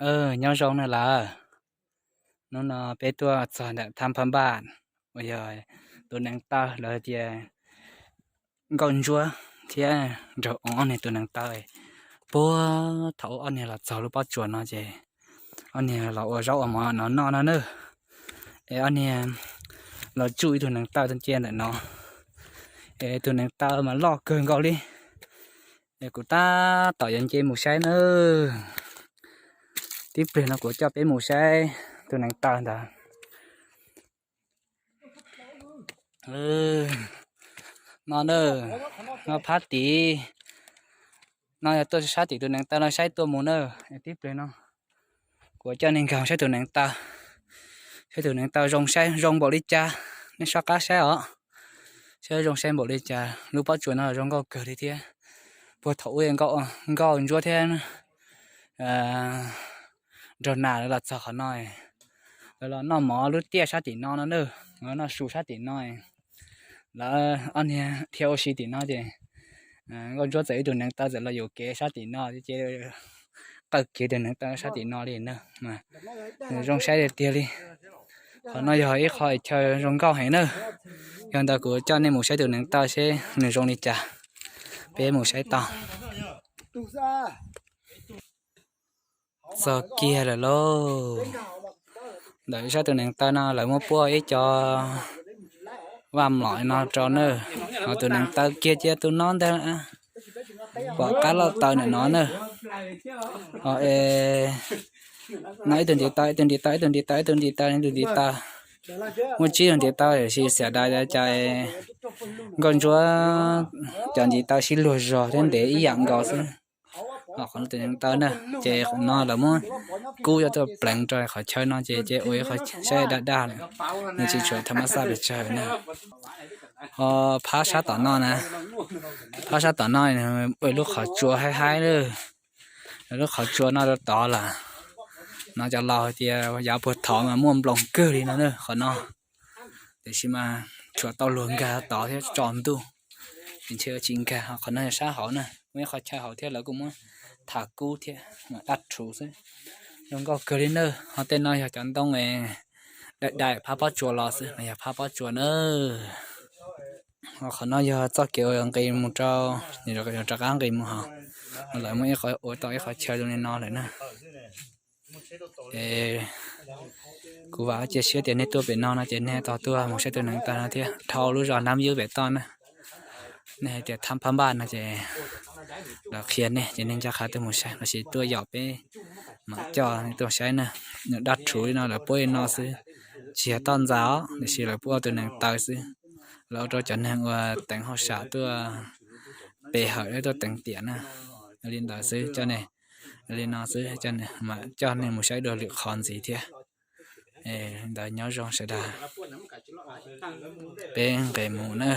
Nyob zoo na lawm. Hnub no peb tuaj txog ntawm Tham Phab Npaj uas yog tus neev taw lawv tias Nkauj Ntsuab thiab nraug Oos ob niag tus neev taw. Puag thaum ob niag los txog lub pob tsuas no ces ob niag los ua zaub ua mov no noj no na. Es ob niag los tsuj ib tug neev taw cia ntawm no. Es tus neev taw mas loj kawg nkaus li. Es kuv tab tom yuav nce mus saib na. Tib pliag no kuv coj peb mus saib tus neev taw ntawd. No na, no phab tid no yog tuaj sab tim tus neev taw no saib tuaj mus na. Tib pliag no kuv coj nej nkag saib tus neev taw, saib tus neev taw zoo saib zoo npaum li cas. Nej soj qab saib os, saib zoo saib npaum li cas. Lub pob tsuas no zoo nkauj kawg li thiab. Puag thaum ub Nkauj Ntsuab thiab nraug Nas lawv los txog qhov no, lawv los noj mov lub tiaj sab tim no no na, lawv noj su sab tim no. Lawv ob niag dhia ua si tim no ces Nkauj Ntsuab txawm ib tug neev taw txawm los yuam kev sab tim no ces qawm kiag tus neev taw sab tim no li na. Nws zoo saib tiag tiag li. Qhov no yog ib qho chaw zoo nkauj heev na. Yog ntawd kuv coj nej mus saib tus neev taw seb nws zoo li cas. Peb mus saib tau. Txog kiag lawm lauj. Ntawm sab tus neev taw no lawv muab puab ib co vaj mlom no rau na. Ho tus neev taw kiag cia tus no ntag. Pom qab loj taw ntawm no na. Ho no ib tug ntiv taw, ib tug ntiv taw, ib tug ntiv taw, ib tug ntiv taw, ib tug ntiv taw. Muaj tsib tug ntiv taw tiam sis xiam das cas Nkauj Ntsuab cov ntiv taw sib luag zog thiab ntev ib yam nkaus xwb. Ho qhov no tus neev taw na, ces no lawv muab kub coj tuaj pleev rau qhov chaw no ces ces ua ib qho saib daj daj lawm, nws tsis tshuav tham ma xaj pes tsawg na. Ho phab sab tom no na, phab sab tom no ua lub qhov tsua haib haib lawm, lub qhov tsua no rau tod lawm. No cov laus hais tias yav puag thaud mas muaj nploos kawg li no na qhov no, tiam sis mas tshuav tau luag nkag tod thiab tso ntuj, ces ntshe tsis nkag. Ho qhov no yog sab hauv na, muaj ib qho chaw hauv thiab lawv kuj muab tham kub thiab, daj rhuv xwb. Zoo nkauj kawg li na. Ho tej no yog cov ntoo dai dai phab pob tsuas los xwb, no yog phab pob tsuas na. Ho qhov no yog txoj kev uas nqis mus rau, rov qab nqis mus hauv, lawv muaj ib qho ua tau ib qho chaw zoo li no lawm na. Es kuv vam cia siab tias nej tuaj pem no no ces nej tos tuaj mus saib tus neev taw no thiab. Dhau lub zos Nab Yub pem toj na, nej hais tias Tham Phab Npaj no ces lawv qhia nej ces nej nco qab tuaj mus saib, lossis tuaj yaum peb mam coj nej tuaj saib na. Nws daj rhuv li no lawv puab li no xwb, tsis yog toj ntxas os, tiam sis lawv puab ua tus neev taw xwb. Lawv ua rau cov neeg uas teev hauj sam tuaj pe hawm tuaj teev tiam na. Li ntawd xwb, coj nej li no xwb, coj nej mus saib dua lwm qhov ntxiv thiab. Li ntawd nyob zoo sawv daws, peb nqis mus na.